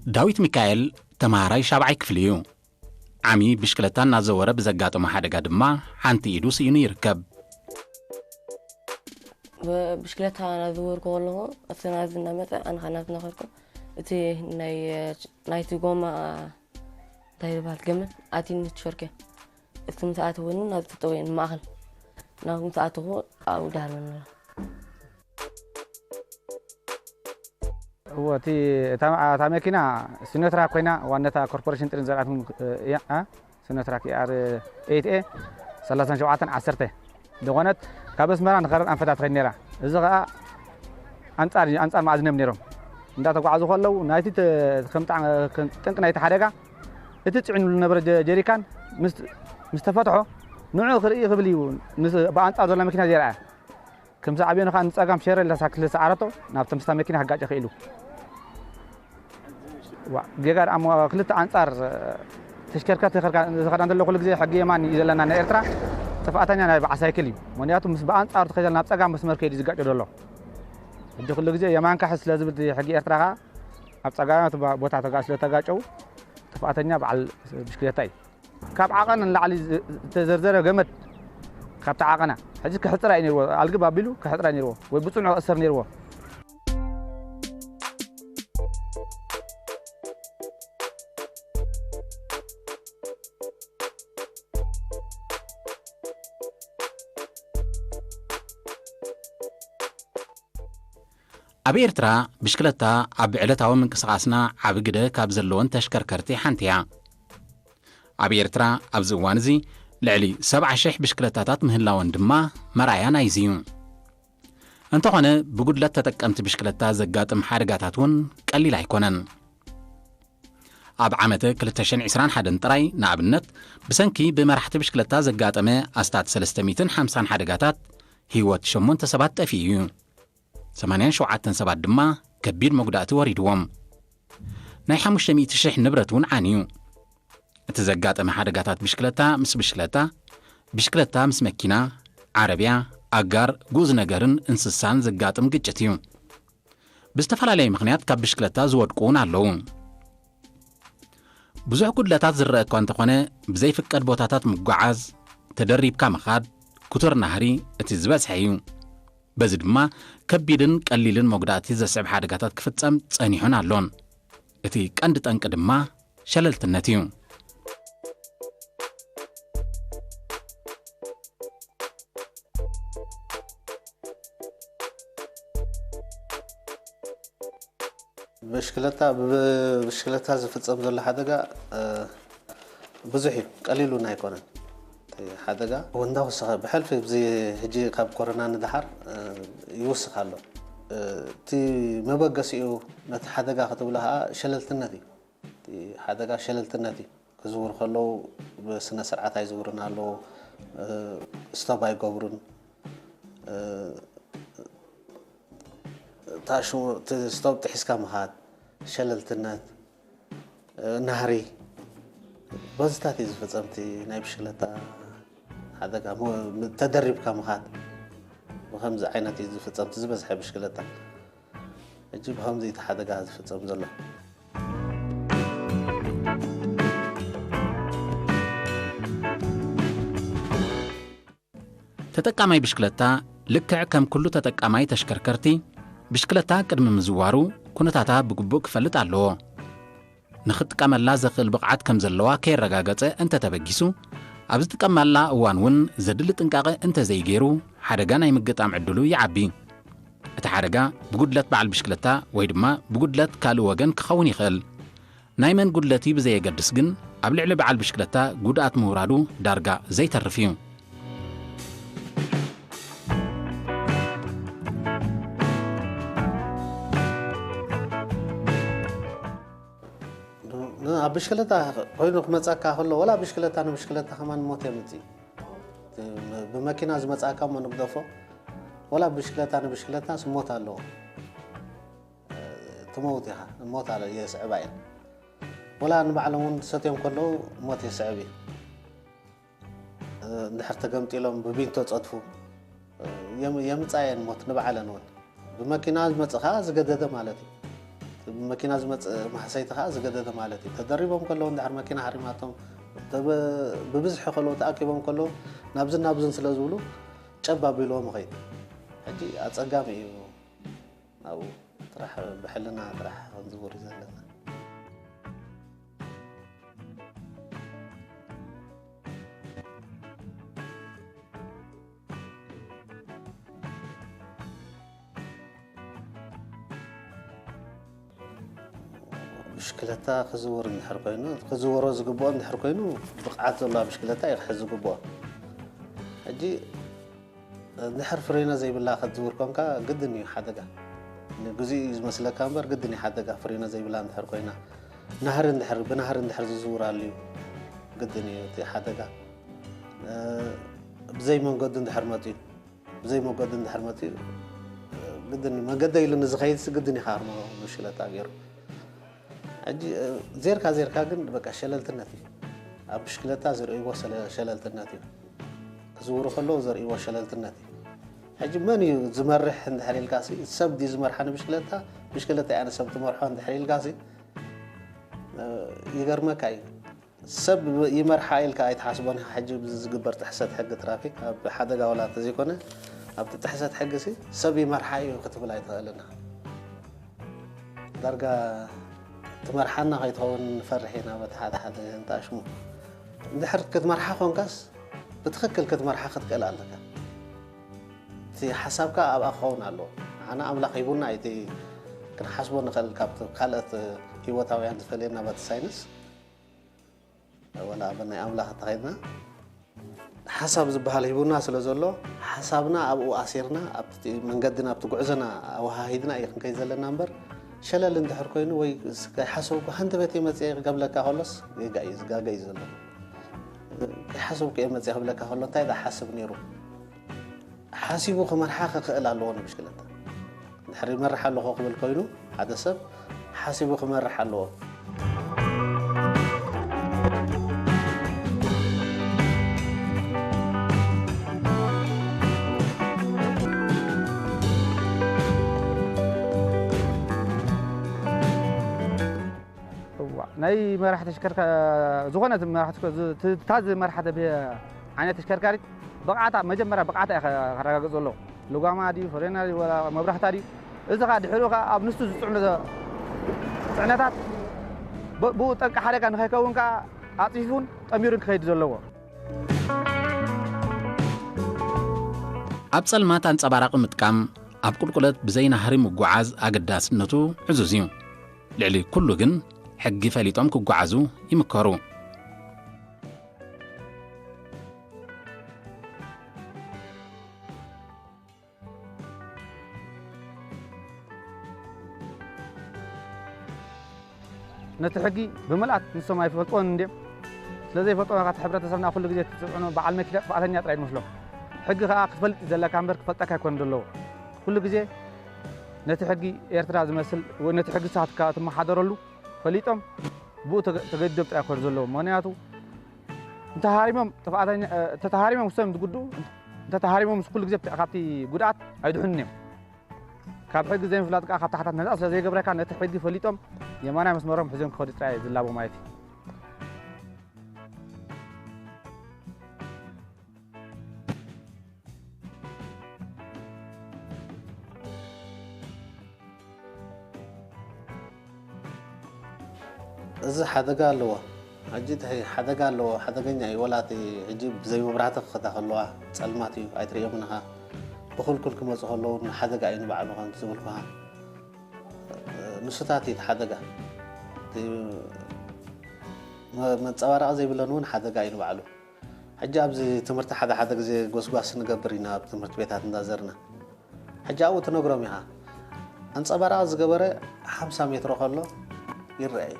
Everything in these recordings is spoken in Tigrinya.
ዳዊት ሚካኤል ተምሃራይ ሻብዓይ ክፍሊ እዩ። ዓሚ ብሽክለታ እናዘወረ ብዘጋጠሞ ሓደጋ ድማ ሓንቲ ኢዱ ስኢኑ ይርከብ። ብሽክለታ እናዘወርኩ ከለኹ እቲ ናዚ እናመፀ ኣነ ከዓ ናዚ እናኸድኩ እቲ ናይ ናይቲ ጎማ እንታይ ይበሃል ገመድ ኣትዩኒ እቲ ሸርኬ እቲ ምስ ኣተወኒ ናብ ተጠወየ ንማእኸል ናብ ምስ ኣተኹ ኣብኡ ዳሃርመኒ ኣሎ። እወ እቲ እታ እታ መኪና ሲኖትራክ ኮይና ዋነታ ኮርፖሬሽን ጥሪን ዘርኣትኩም እያ። ሲኖትራክ ኤኣር ኤይት ኤ ሰላሳን ሸውዓተን ዓሰርተ ዝኾነት ካብ ኣስመራ ንኸረን ኣንፈታ ትኸይድ ነይራ። እዚ ኸኣ ኣንጻር ኣንጻር መኣዝኖም ነይሮም እንዳተጓዓዙ ከለዉ ናይቲ ተ- ከም ጣዕ- ከም ጠንቂ ናይቲ ሓደጋ እቲ ጽዒኑሉ ዝነበረ ጀ- ጀሪካን ምስ ምስ ተፈትሖ ንዑ ክርኢ ክብል እዩ ምስ ብኣንጻር ዘላ መኪና ዘይረኣያ። ከም ዝዓብዮን ኸኣ ንጸጋም ሸረ ኢላ ሳክል ዝሰዓረቶ ናብቶም ምስታ መኪና ክጋጨ ክኢሉ። ዋ ጌጋ ደኣ እሞ ክልተ ኣንጻር ተሽከርከርቲ ዝኸዳ እንተሎ ኩሉ ግዜ ሕጊ የማን እዩ ዘለና ናይ ኤርትራ። ጥፍኣተኛ ናይ በዓል ሳይክል እዩ። ምክንያቱ ምስ ብኣንጻሩ ተኸይዘል ናብ ጸጋም መስመር ከይዱ ዝጋጨ ዘሎ። ሕጂ ኩሉ ግዜ የማንካ ሕዝ ስለ ዝብል እቲ ሕጊ ኤርትራ ኸኣ ኣብ ጸጋማት ቦታ ተጋ- ስለ ተጋጨው ጥፍኣተኛ በዓል ብሽክሌታ እዩ። ካብ ዓቐን ንላዕሊ ዝ- ዝተዘርዘረ ገመድ ካብቲ ዓቐና ሕጂ ክሕጽራ እዩ ነይርዎ። ኣልግብ ኣቢሉ ክሕጽራ እዩ ነይርዎ ወይ ብጽኑዕ ክእሰር ነይርዎ። ኣብ ኤርትራ ብሽክለታ ኣብ ዕለታዊ ምንቅስቓስና ዓቢ ግደ ካብ ዘለወን ተሽከርከርቲ ሓንቲ እያ። ኣብ ኤርትራ ኣብዚ እዋን እዚ ልዕሊ ሰብዓ ሽሕ ብሽክለታታት ምህላወን ድማ መርኣያ ናይዚ እዩ። እንተኾነ ብጉድለት ተጠቀምቲ ብሽክለታ ዘጋጥም ሓደጋታት እውን ቀሊል ኣይኮነን። ኣብ ዓመተ ክልተ ሽሕን ዕስራን ሓደን ጥራይ ንኣብነት ብሰንኪ ብመራሕቲ ብሽክለታ ዘጋጠመ ኣስታት ሰለስተ ሚእትን ሓምሳን ሓደጋታት ህይወት ሸሞንተ ሰባት ጠፊኡ እዩ። ሰማንያን ሸውዓተን ሰባት ድማ ከቢድ መጉዳእቲ ወሪድዎም። ናይ ሓሙሽተ ሚእቲ ሽሕ ንብረት እውን ዓንዩ። እቲ ዘጋጠመ ሓደጋታት ብሽክለታ ምስ ብሽክለታ፣ ብሽክለታ ምስ መኪና፣ ዓረብያ፣ ኣጋር፣ ግኡዝ ነገርን እንስሳን ዘጋጥም ግጭት እዩ። ብዝተፈላለየ ምኽንያት ካብ ብሽክለታ ዝወድቁ እውን ኣለዉ። ብዙሕ ጉድለታት ዝረአ እኳ እንተኾነ ብዘይፍቀድ ቦታታት ምጓዓዝ፣ ተደሪብካ ምኻድ፣ ክቱር ናህሪ እቲ ዝበዝሐ እዩ። በዚ ድማ ከቢድን ቀሊልን መጉዳእቲ ዘስዕብ ሓደጋታት ክፍጸም ጸኒሑን ኣሎን። እቲ ቀንዲ ጠንቂ ድማ ሸለልትነት እዩ። ብሽክለታ ብብሽክለታ ዝፍጸም ዘሎ ሓደጋ ብዙሕ እዩ፣ ቀሊል እውን ኣይኮነን። እቲ ሓደጋ እንዳወሰኸ ብሕልፊ እዚ ሕጂ ካብ ኮሮና ንደሓር ይውስኽ ኣሎ። እቲ መበገሲኡ ነቲ ሓደጋ ክትብሎ ከዓ ሸለልትነት እዩ። እቲ ሓደጋ ሸለልትነት እዩ። ክዝውሩ ከለዉ ብስነ ስርዓት ኣይዝውሩን ኣለዉ። ስቶብ ኣይገብሩን። ታሹ ስቶብ ጥሒስካ ምኻድ፣ ሸለልትነት፣ ናህሪ በዝታት እዩ ዝፍፀም እቲ ናይ ብሽክለታ ሓደጋ። ተደሪብካ ምኻድ ብከምዚ ዓይነት እዩ ዝፍፀም እቲ ዝበዝሐ ብሽክለታ። ሕጂ ብከምዚ እቲ ሓደጋ ዝፍፀም ዘሎ። ተጠቃማይ ብሽክለታ ልክዕ ከም ኩሉ ተጠቃማይ ተሽከርከርቲ፣ ብሽክለታ ቅድሚ ምዝዋሩ ኩነታታ ብግቡእ ክፈልጥ ኣለዎ። ንኽጥቀመላ ዘኽእል ብቕዓት ከም ዘለዋ ከየረጋገጸ እንተተበጊሱ፣ ኣብ ዝጥቀመላ እዋን እውን ዘድሊ ጥንቃቐ እንተዘይገይሩ፣ ሓደጋ ናይ ምግጣም ዕድሉ ይዓቢ። እቲ ሓደጋ ብጉድለት በዓል ብሽክለታ ወይ ድማ ብጉድለት ካልእ ወገን ክኸውን ይኽእል። ናይ መን ጉድለት እዩ ብዘየገድስ ግን፣ ኣብ ልዕሊ በዓል ብሽክለታ ጉድኣት ምውራዱ ዳርጋ ዘይተርፍ እዩ። ኣብ ብሽክለታ ኮይኑ ክመፀካ ከሎ፣ ወላ ብሽክለታ ንብሽክለታ ከማን ሞት የምፅእ። ብመኪና ዝመፀካ እሞ ንግደፎ፣ ወላ ብሽክለታ ንብሽክለታስ ሞት ኣለዎ። ትመውት ኢኻ፣ ሞት ኣለ የስዕባ እየን። ወላ ንባዕሎም እውን ሰትዮም ከለዉ ሞት የስዕብ እዩ። እንድሕር ተገምጢሎም ብቢንቶ ፀጥፉ፣ የም- የምፃ እየን ሞት ንባዕለን እውን። ብመኪና ዝመፅእ ከዓ ዝገደደ ማለት እዩ። ብመኪና ዝመጽእ ማህሰይቲ ከኣ ዝገደደ ማለት እዩ። ተደሪቦም ከለዉ እንድሕር መኪና ሃሪማቶም፣ ተበ-፣ ብብዝሒ ከለዉ ተኣኪቦም ከለዉ ናብዝን ናብዝን ስለ ዝብሉ ጨብ ኣቢልዎም ይኸይድ። ሕጂ ኣጸጋሚ እዩ። ኣብኡ ጥራሕ ብሕልና ጥራሕ ክንዝውር እዩ ዘለና። ብሽክለታ ክዝውር እንድሕር ኮይኑ፣ ክዝወሮ ዝግብኦ እንድሕር ኮይኑ፣ ብቕዓት ዘለዋ ብሽክለታ እዩ ክሕዝ ዝግብኦ። ሕጂ እንድሕር ፍሬና ዘይብላ ክትዝውር ኮንካ ግድን እዩ ሓደጋ። ንግዚኡ እዩ ዝመስለካ እምበር ግድን እዩ ሓደጋ፣ ፍሬና ዘይብላ እንድሕር ኮይና። ናህሪ እንድሕር፣ ብናህሪ እንድሕር ዝዝውር ኣልዩ ግድን እዩ እቲ ሓደጋ። እ፣ ብዘይ መንገዱ እንድሕር መፅዩ፣ ብዘይ መንገዱ እንድሕር መፅዩ፣ እ፣ ግድን እዩ። መንገዲ ኢሉ ንዝኸይድስ ግድን እዩ ክሃርሞ ብሽክለታ ገይሩ። ሕጂ፣ እ፣ ዜርካ ዜርካ ግን በቃ ሸለልትነት እዩ። ኣብ ብሽክለታ ዝርእይዎ ሰለ-፣ ሸለልትነት እዩ። ክዝውሩ ከለዉ ዘርእይዎ ሸለልትነት እዩ። ሕጂ መን እዩ ዝመርሕ እንድሕር ኢልካሲ፣ ሰብ ድዩ ዝመርሓ ንብሽክለታ፣ ብሽክለታ እያ ንሰብ ትመርሖ እንድሕር ኢልካሲ፣ እ፣ ይገርመካ እዩ። ሰብ ይመርሓ ኢልካ ኣይትሓስቦን ኢኻ። ሕጂ ብዚ ዝግበር ጥሕሰት ሕጊ ትራፊክ፣ ኣብ ሓደጋ ዋላ እንተዘይኮነ፣ ኣብቲ ጥሕሰት ሕጊሲ ሰብ ይመርሓ እዩ ክትብል ኣይትኽእልን ኢኻ። ዳርጋ ትመርሓና ከይትኸውን ንፈርሕ ኢና በቲ ሓደ ሓደ እንተኣሽሙ። እንድሕር ክትመርሓ ኮንካስ ብትኽክል ክትመርሓ ክትክእል ኣለካ። እቲ ሓሳብካ ኣብኣ ክኸውን ኣለዎ። ኣነ ኣምላኽ ሂቡና እቲ ክንሓስቦ ንኽእል ካብቲ ካልኦት ህይወታውያን ዝፈልየና በቲ ሳይንስ ወላ ኣብ ናይ ኣምላኽ እንተኸይድና ሓሳብ ዝበሃል ሂቡና ስለ ዘሎ ሓሳብና ኣብኡ ኣሲርና ኣብቲ መንገዲ ናብቲ ጉዕዞና ኣወሃሂድና እዩ ክንከይድ ዘለና እምበር ሸለል እንድሕር ኮይኑ ወይ ከይሓሰብኩ ሓንቲ ቤት መፅየ ክገብለካ ከሎስ ጌጋ እዩ ዝጋገ እዩ ዘሎ። ከይሓሰብኩ እየ መፅየ ክብለካ ከሎ እንታይ ዝሓስብ ነይሩ? ሓሲቡ ክመርሓ ክኽእል ኣለዎ ንብሽክለታ። ድሕሪ ይመርሕ ኣለኹ ክብል ኮይኑ ሓደ ሰብ ሓሲቡ ክመርሕ ኣለዎ። እዋ፣ ናይ መራሕ ተሽከርካ-፣ ዝኾነ መራሕ ተሽከ-፣ ዝ-፣ ት-፣ እታ ዝመርሓ ተብ-፣ ዓይነት ተሽከርካሪት ብቕዓታ፣ መጀመርያ ብቕዓታ እያ ከ-፣ ከረጋግጽ ዘለዎ። ልጓማ ድዩ፣ ፍሬና ድዩ፣ ወላ መብራህታ ድዩ? እዚ ኸኣ ድሕሪኡ ኸኣ ኣብ ንሱ ዝጽዕኖ ዘ-፣ ጽዕነታት ብ-፣ ብኡ ጠንቂ ሓደጋ ንኸይከውን ከኣ ኣጽፊፉን ጠሚሩን ክኸይድ ዘለዎ። ኣብ ጸልማት ኣንጸባራቒ ምጥቃም፣ ኣብ ቁልቁለት ብዘይ ናህሪ ምጉዓዝ ኣገዳስነቱ ዕዙዝ እዩ። ልዕሊ ኩሉ ግን፣ ሕጊ ፈሊጦም ክጓዓዙ ይምከሩ። ነቲ ሕጊ ብምልኣት ንሶም ኣይፈልጥዎን እንድዮም። ስለ ዘይፈልጥዎ፣ ካብቲ ሕብረተሰብና ኩሉ ግዜ እቲ ጽዕኖ በዓል መኪና ጥፍኣተኛ ጥራይ ይመስሎም። ሕጊ ከኣ ክትፈልጥ እዩ ዘለካ እምበር ክፈልጠካ ኣይኮነን ዘለዎ። ኩሉ ግዜ ነቲ ሕጊ ኤርትራ ዝመስል ወይ ነቲ ሕጊ ንስኻትካ ትመሓደረሉ ፈሊጦም ብኡ ተገ-፣ ተገዲዶም ጥራይ ክኸዱ ዘለዎም። ምኽንያቱ እንተሃሪሞም ጥፍኣተኛ፣ እ፣ እንተተሃሪሞም ክሶም ዝጉድኡ፣ እንተተሃሪሞም ምስ ኩሉ ግዜ ካብቲ ጉድኣት ኣይድሕኑን እዮም። ካብ ሕጊ ዘይምፍላጥ ከኣ ካብ ታሕታት ነጻ ስለ ዘይገብረካ ነቲ ሕጊ ፈሊጦም የማናይ መስመሮም ሒዞም ክኸዱ ጥራይ ዝላቦ ማለት እዩ። እዚ ሓደጋ ኣለዎ። ሕጂ እቲ ሓደጋ ኣለዎ፣ ሓደገኛ እዩ። ወላ እቲ ሕጂ ብዘይ መብራህቲ ክኸዳ ከለዋ ጸልማት እዩ፣ ኣይትርእዮምን ኢኻ። ብኹልኩል ክመጹ ከለዉ ሓደጋ እዩ ንባዕሉ፣ ከምቲ ዝብልኩኻ። ንሱታት እዩ እቲ ሓደጋ። እቲ መ-፣ መንጸባረቒ ዘይብለን እውን ሓደጋ እዩ ንባዕሉ። ሕጂ ኣብዚ ትምህርቲ ሓደ ሓደ ግዜ ጎስጓስ ንገብር ኢና፣ ኣብ ትምህርቲ ቤታት እንዳዘርና። ሕጂ ኣብኡ ትነግሮም ኢኻ። ኣንጸባራቒ ዝገበረ ሓምሳ ሜትሮ ከሎ ይረአ እዩ።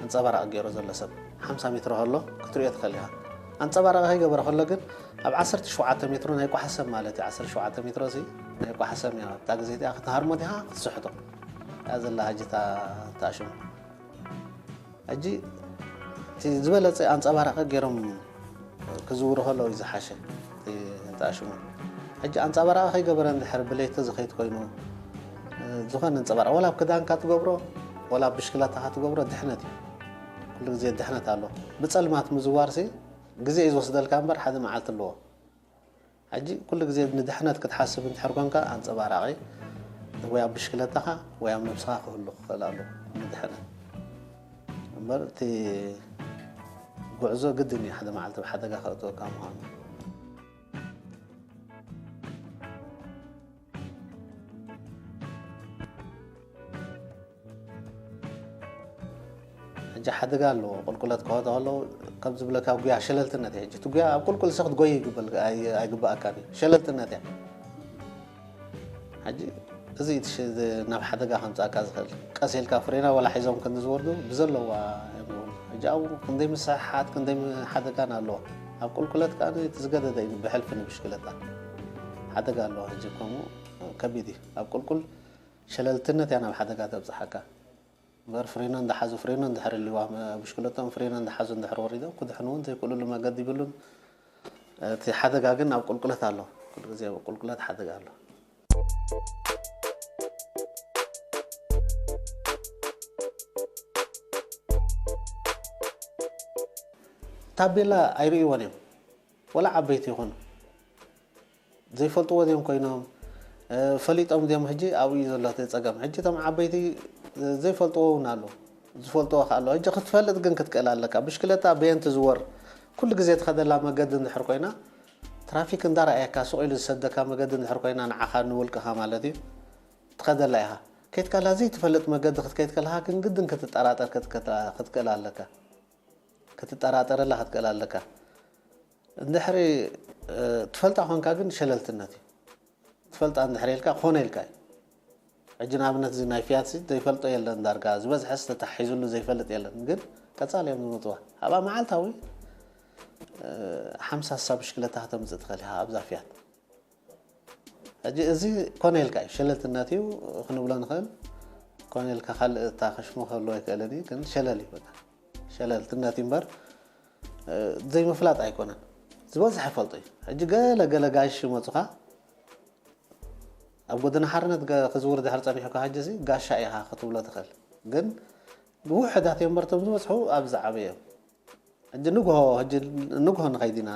ኣንጸባራቒ ገይሩ ዘሎ ሰብ ሓምሳ ሜትሮ ከሎ ክትርእዮ ትኽእል ኢኻ። ኣንጸባራቒ ከይገበረ ከሎ ግን ኣብ ዓሰርተ ሸውዓተ ሜትሮ ናይ ቋሕ ሰብ ማለት እዩ። ዓሰርተ ሸውዓተ ሜትሮ እዚ ናይ ቋሕ ሰብ እያ። ኣብታ ግዜ እቲኣ ክትሃርሞ ዲኻ ክትስሕቶ እያ ዘላ ሕጂ እታ፣ እታ ሽሙ። ሕጂ እቲ ዝበለጸ ኣንጸባራቒ ገይሮም ክዝውሩ ከለዉ እዩ ዝሓሸ፣ እቲ እንተኣሽሙ። ሕጂ ኣንጸባራቒ ከይገበረ እንድሕር ብለይቲ ዝኸይድ ኮይኑ፣ እ፣ ዝኾነ ኣንጸባራቒ፣ ዋላ ኣብ ክዳንካ ትገብሮ፣ ወላ ብሽክለታኻ ትገብሮ ድሕነት እዩ። ኩሉ ግዜ ድሕነት ኣሎ። ብጸልማት ምዝዋርሲ ግዜ እዩ ዝወስደልካ እምበር ሓደ መዓልቲ ኣለዎ። ሕጂ ኩሉ ግዜ ንድሕነት ክትሓስብ እንድሕር ኮንካ ኣንጸባራቒ ወይ ኣብ ብሽክለታኻ ወይ ኣብ ነብስኻ ክህሉ ክኽእል ኣሎ ንድሕነት። እምበር እቲ ጉዕዞ ግድን እዩ ሓደ መዓልቲ ብሓደጋ ከእትወካ ምዃኑ። ሕጂ ሓደጋ ኣለዎ። ቁልቁለት ክኸዱ ከለዉ ከም ዝብለካ ጉያ ሸለልትነት እዩ። ሕጂ እቲ ጉያ ኣብ ቁልቁል ሰ ክትጎይ ይግበል-፣ ኣይ-፣ ኣይግበኣካን እዩ። ሸለልትነት እያ። ሕጂ እዚ እቲ ሽ-፣ ናብ ሓደጋ ከምፅኣካ ዝኽእል ቀስ ኢልካ ፍሬና ዋላ ሒዞም ክንዲ ዝወርዱ ብዘለዋ እዮም ዝወርዱ። ሕጂ ኣብኡ ክንደይ ምስሕሓት ክንደይ ሓደጋን ኣለዎ። ኣብ ቁልቁለት ከዓ እቲ ዝገደደ እዩ ብሕልፊ ንብሽክለታ ሓደጋ ኣለዎ። ሕጂ ከምኡ ከቢድ እዩ። ኣብ ቁልቁል ሸለልትነት እያ ናብ ሓደጋ ተብፅሓካ። እምበር ፍሬኖ እንዳሓዙ ፍሬኖ እንድሕር ህልዋ ብሽክለቶም ፍሬኖ እንዳሓዙ እንድሕር ወሪዶም ክድሕኑ እውን ዘይክእሉሉ መገዲ ይብሉን። እቲ ሓደጋ ግን ኣብ ቁልቁለት ኣሎ። ኩሉ ግዜ ኣብ ቁልቁለት ሓደጋ ኣሎ። ታቤላ ኣይርእይዎን እዮም። ወላ ዓበይቲ ይኹኑ ዘይፈልጥዎ ድዮም ኮይኖም፣ እ፣ ፈሊጦም ድዮም? ሕጂ ኣብኡ እዩ ዘሎ እቲ ጸገም። ሕጂ እቶም ዓበይቲ፣ እ፣ ዘይፈልጥዎ እውን ኣሎ። ዝፈልጥዎ ከ ኣሎ። ሕጂ ክትፈልጥ ግን ክትክእል ኣለካ። ብሽክለታ በየን ትዝወር? ኩሉ ግዜ ትኸደላ መገዲ እንድሕር ኮይና፣ ትራፊክ እንዳረኣየካ ስቕ ኢሉ ዝሰደካ መገዲ እንድሕር ኮይና፣ ንዓኻ ንውልቅኻ ማለት እዩ። ትኸደላ ኢኻ። ከይትካላ ዘይትፈልጥ መገዲ ክትከይድ ከለኻ ግን ግድን ክትጠራጠር ክትከታ-፣ ክትክእል ኣለካ። ክትጠራጠረላ ክትክእል ኣለካ። እንድሕሪ፣ እ፣ ትፈልጣ ኮንካ ግን ሸለልትነት እዩ። ትፈልጣ እንድሕሪ ኢልካ ኮነ ኢልካ እዩ። ሕጂ ንኣብነት እዚ ናይ ፊያት ሲ ዘይፈልጦ የለን ዳርጋ ዝበዝሐስ ተታሒዙሉ ዘይፈልጥ የለን። ግን ቀጻሊ እዮም ዝመጽዋ። ኣብኣ መዓልታዊ፣ እ፣ ሓምሳ ስሳ ብሽክለታ ከተምጽእ ትኽእል ኢኻ ኣብዛ ፊያት። ሕጂ እዚ ኮነ ኢልካ እዩ፣ ሸለልትነት እዩ ክንብሎ ንኽእል። ኮነ ኢልካ ካልእ እታ ከሽሙ ክህልዎ ኣይክእልን እዩ፣ ግን ሸለል እዩ በቃ። ሸለልትነት እዩ እምበር፣ እ፣ ዘይምፍላጥ ኣይኮነን። ዝበዝሐ ይፈልጦ እዩ። ሕጂ ገለ ገለ ጋሽ ይመጹኻ፣ ኣብ ጎደና ሓርነት ገ-፣ ክዝውር ድሕር ጸኒሑካ ሕጂ እዚ ጋሻ ኢኻ ክትብሎ ትኽእል። ግን ብውሑዳት እዮም እምበር እቶም ዝበዝሑ ኣብ ዝዓበየ እዮም። ሕጂ ንግሆ፣ ሕጂ ንግሆ ንኸይድ ኢና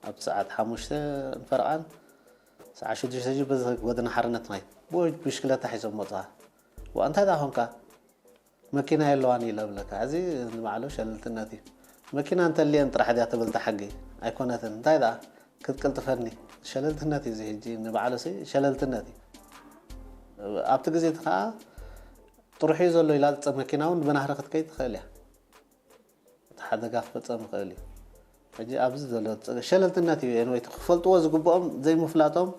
ኣብ ሰዓት ሓሙሽተ ንፈርቓን ሰዓት ሽዱሽተ ሕጂ በዚ ጎደና ሓርነት ንኸይድ። ብኡ ብሽክለታ ሒዞም መጹኻ። ዋ፣ እንታይ ደኣ ኾንካ? መኪና የለዋን ኢለ እብለካ። እዚ ንባዕሉ ሸለልትነት እዩ። መኪና እንተልየን ጥራሕ ድያ ትብል እታ ሕጊ? ኣይኮነትን። እንታይ ደኣ? ክትቅልጥፈኒ። ሸለልትነት እዩ እዚ ሕጂ ንባዕሉ ሲ ሸለልትነት እዩ። ኣብቲ ግዜ እቲ ኸዓ ጥርሑ እዩ ዘሎ ኢላ መኪና እውን ብናህሪ ክትከይድ ትኽእል እያ። እቲ ሓደጋ ክፍጸም ይኽእል እዩ። ሕጂ ኣብዚ ዘሎ ጸ-፣ ሸለልትነት እዩ። ኤንወይ፣ እቲ ክፈልጥዎ ዝግብኦም ዘይምፍላጦም፣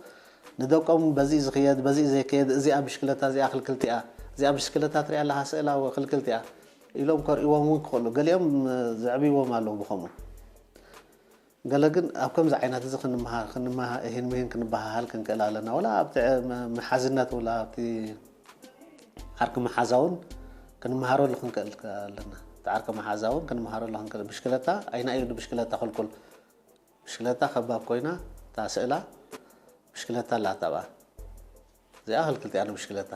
ንደቆም በዚ እዩ ዝኽየድ፣ በዚ እዩ ዘይከየድ፣ እዚኣ ብሽክለታ፣ እዚኣ ክልክልቲ እያ፣ እዚኣ ብሽክለታ ትሪኣ ኣለኻ፣ ስእላ ክልክልቲ እያ ኢሎም ከርእይዎም እውን ክኽእሉ። ገሊኦም፣ እ፣ ዘዕብይዎም ኣለዉ ብኸምኡ። ገለ ግን ኣብ ከምዚ ዓይነት እዚ ክንመሃር፣ ክንመሃ-፣ እሂን ምሂን ክንበሃሃል ክንክእል ኣለና። ወላ ኣብቲ፣ እ፣ መ-፣ መሓዝነት፣ ወላ ኣብቲ ዓርኪ መሓዛ እውን ክንመሃረሉ ክንክእል ኣለና። እቲ ዓርኪ መሓዛ እውን ክንመሃረሉ ክንክእል። ብሽክለታ፣ ኣይና እዩ ብሽክለታ ክልኩል? ብሽክለታ ከባብ ኮይና፣ እታ ስእላ ብሽክለታ ኣላታ ኣብኣ። እዚኣ ክልክልቲ እያ ንብሽክለታ።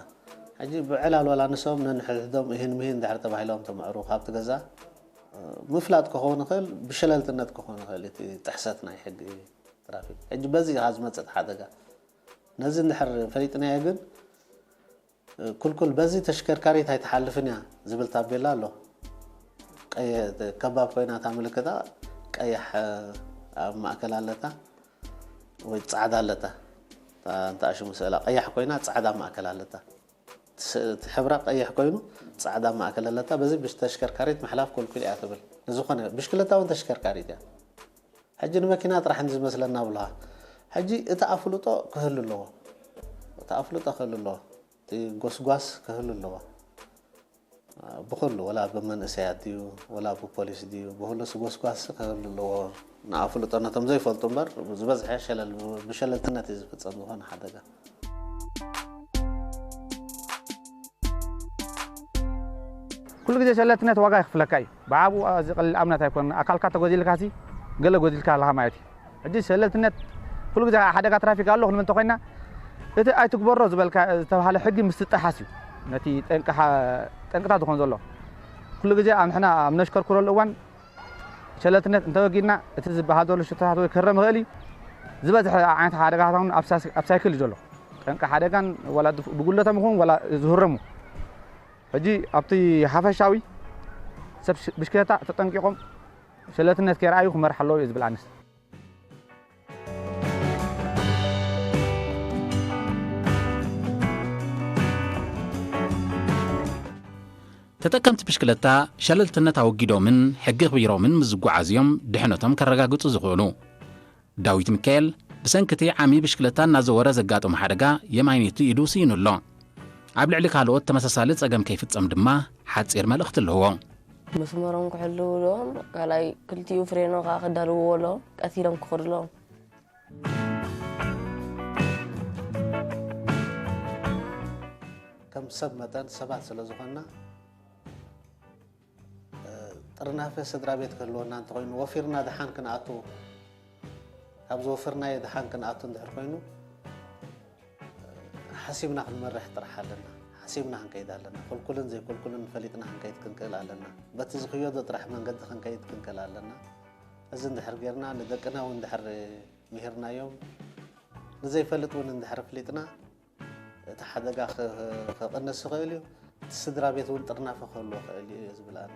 ሕጂ ብዕላል ዋላ ንሶም ነንሕድሕዶም እሂን ምሂን እንድሕር ተባሂሎም ተምዕሩ፣ ካብቲ ገዛ፣ እ፣ ምፍላጥ ክኸውን ይኽእል፣ ብሸለልትነት ክኸውን ይኽእል፣ እቲ ጥሕሰት ናይ ሕጊ ትራፊክ። ሕጂ በዚ ኢኻ ዝመጽእ ሓደጋ። ነዚ እንድሕር ፈሊጥናዮ ግን፣ እ፣ ኩልኩል በዚ ተሽከርካሪት ኣይትሓልፍን እያ ዝብል ታቤላ ኣሎ። ቀይ-፣ ከባብ ኮይና እታ ምልክታ ቀያሕ፣ እ፣ ኣብ ማእከል ኣለታ ወይ ጻዕዳ ኣለታ። እታ እንተ ኣሽሙ ስእላ ቀያሕ ኮይና ጻዕዳ ማእከል ኣለታ። ስ-፣ እቲ ሕብራ ቀይሕ ኮይኑ ጻዕዳ ማእከል ኣለታ። በዚ ብሽ-፣ ተሽከርካሪት ምሕላፍ ኩልኩል እያ ትብል። ንዝኾነ ብሽክለታ እውን ተሽከርካሪት እያ። ሕጂ ንመኪና ጥራሕ እንዲ ዝመስለና ብልሃ። ሕጂ እቲ ኣፍልጦ ክህሉ ኣለዎ። እቲ ኣፍልጦ ክህሉ ኣለዎ። እቲ ጎስጓስ ክህሉ ኣለዎ። ብኹሉ፣ ወላ ብመንእሰያት ድዩ፣ ወላ ብፖሊስ ድዩ፣ ብኹሉስ ጎስጓስ ክህሉ ኣለዎ። ንኣፍልጦ ነቶም ዘይፈልጡ እምበር፣ ዝበዝሐ ሸለል-፣ ብሸለልትነት እዩ ዝፍጸም ዝኾነ ሓደጋ። ኩሉ ግዜ ሸለልትነት ዋጋ ይኽፍለካ እዩ። ብዓብኡ እዚ ቀሊል እምነት ኣይኮነን። ኣካልካ ተጎዲልካሲ ገለ ጎዲልካ ኣለኻ ማለት እዩ። ሕጂ ሸለልትነት ኩሉ ግዜ ሓደጋ ትራፊክ ኣሎ ክንብል እንተኾይና፣ እቲ ኣይትግበሮ ዝበልካ፣ ዝተባህለ ሕጊ ምስ ትጠሓስ እዩ። ነቲ ጠንቅኻ ጠንቅታት ዝኾን ዘሎ። ኩሉ ግዜ ኣብ ንሕና ኣብ ነሽከርክረሉ እዋን ሸለልትነት እንተወጊድና፣ እቲ ዝበሃል ዘሎ ሽቶታት ወይ ክረም ይኽእል እዩ። ዝበዝሐ ዓይነት ሓደጋታት እውን ኣብ ሳስ-፣ ኣብ ሳይክል እዩ ዘሎ። ጠንቂ ሓደጋን ዋላ ድፍ-፣ ብጉለቶም ይኹን ዋላ ዝህረሙ። ሕጂ ኣብቲ ሓፈሻዊ ሰብ ሽ-፣ ብሽክለታ ተጠንቂቖም ሸለልትነት ከይረኣዩ ክመርሕ ኣለዎ እዩ ዝብል ኣነስ። ተጠቀምቲ ብሽክለታ ሸለልትነት ኣወጊዶምን ሕጊ ኣኽቢሮምን ምስ ዝጓዓዙ እዮም ድሕነቶም ከረጋግጹ ዝኽእሉ። ዳዊት ሚካኤል ብሰንኪ እቲ ዓሚ ብሽክለታ እናዘወረ ዘጋጠሞ ሓደጋ የማይነይቲ ኢዱ ስኢኑ ኣሎ። ኣብ ልዕሊ ካልኦት ተመሳሳሊ ጸገም ከይፍጸም ድማ ሓጺር መልእኽቲ ኣለዎ። መስመሮም ክሕልውሎም ካልኣይ ክልቲኡ ፍሬኖ ከዓ ክዳልውዎ ኣለዎም ቀቲሎም ክኸድሎም ከም ሰብ መጠን ሰባት ስለ ዝኾንና ጥርናፈ ስድራ ቤት ክህልወና እንተኾይኑ ወፊርና ደሓን ክንኣቱ ካብ ዝወፈርናዮ ደሓን ክንኣቱ እንድሕር ኮይኑ ሓሲብና ክንመርሕ ጥራሕ ኣለና። ሓሲብና ክንከይድ ኣለና። ኩልኩልን ዘይኩልኩልን ፈሊጥና ክንከይድ ክንክእል ኣለና። በቲ ዝኽየዶ ጥራሕ መንገዲ ክንከይድ ክንክእል ኣለና። እዚ እንድሕር ጌርና ንደቅና እውን እንድሕር ምሂርናዮም ንዘይፈልጥ እውን እንድሕር ኣፍሊጥና እቲ ሓደጋ ክቕንስ ይኽእል እዩ። እቲ ስድራ ቤት እውን ጥርናፈ ክህልዎ ይኽእል እዩ እየ ዝብል ኣነ።